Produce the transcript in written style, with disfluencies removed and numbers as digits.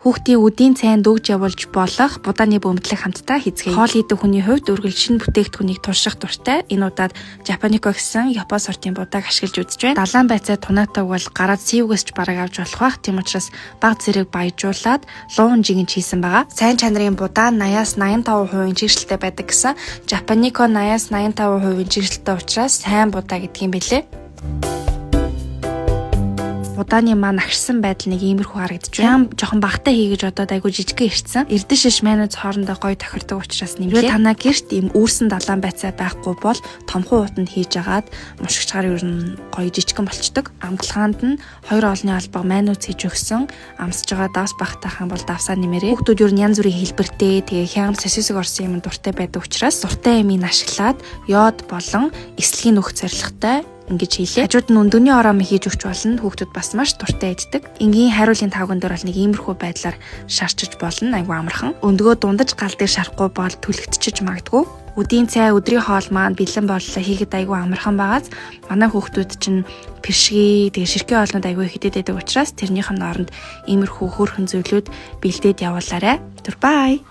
Хүүхдийн үдийн цайнд өгж явуулж болох будааны бөмбөлөг хамтдаа хийцгээе. Хоол хийдэг хүний хувьд үргэлж шинэ бүтээгдэхүүнийг турших дуртай. Энэ удаад Japaniko гэсэн Япон сортын будааг ашиглаж үзэж байна. Далайн байцаа тунаатай бол гараад сэвгээс ч бараг авч болох бах. Тийм учраас баг зэрэг баяжуулаад луун жигэнч хийсэн байгаа. Сайн чанарын будаа 80-аас 85% чигшэлтэй байдаг гэсэн. Japaniko 80-аас 85% чигшэлтэй учраас сайн будаа гэдэг юм бэлээ. Будааны маань агшсан байдал нэг иймэрхүү харагдаж байна. Хям жоохон багтай хий гэж бодоод айгу жижигхэн ирсэн. Эрдэн шиш майнууд хоорондоо гоё тохирдог учраас нэмлээ. Танаа гэрт ийм үүрсэн далайн байцаа байхгүй бол томхон уутанд хийж агаад мушгичгаар ер нь гоё жижигхэн болчдөг. Амталгаанд нь хоёр олны албага майнууд хийж өгсөн. Амсаж байгаа давс багтаахан бол давсаа нэмэрээ. Хүүхдүүд ер нь янз бүрийн хэлбэртэй, тэгээ хям сосисог орсон юм дуртай байдаг учраас дуртай юмыг ашиглаад йод болон эслэгийн нөх зорилготой ингэж хийлээ. Хажууд нь өндөгний ороом хийж өгч болно. Хүүхдүүд бас маш дуртай иддэг. Энгийн хариулын тавган дээр бол нэг иймэрхүү байдлаар шарчиж болно. Айгу амархан. Өндгөө дундаж гал дээр шарахгүй бол түлэгдчихэж магадгүй. Үдийн цай, өдрийн хоол маань бэлэн боллоо. Хийхэд айгу амархан байгааз манай хүүхдүүд чинь пиршги, тэгээ ширхэг хоолнууд айгу их идэд байдаг учраас тэрнийх нь оронд иймэрхүү хөөрхөн зүйлүүд бэлдээд явуулаарай. Түр бай.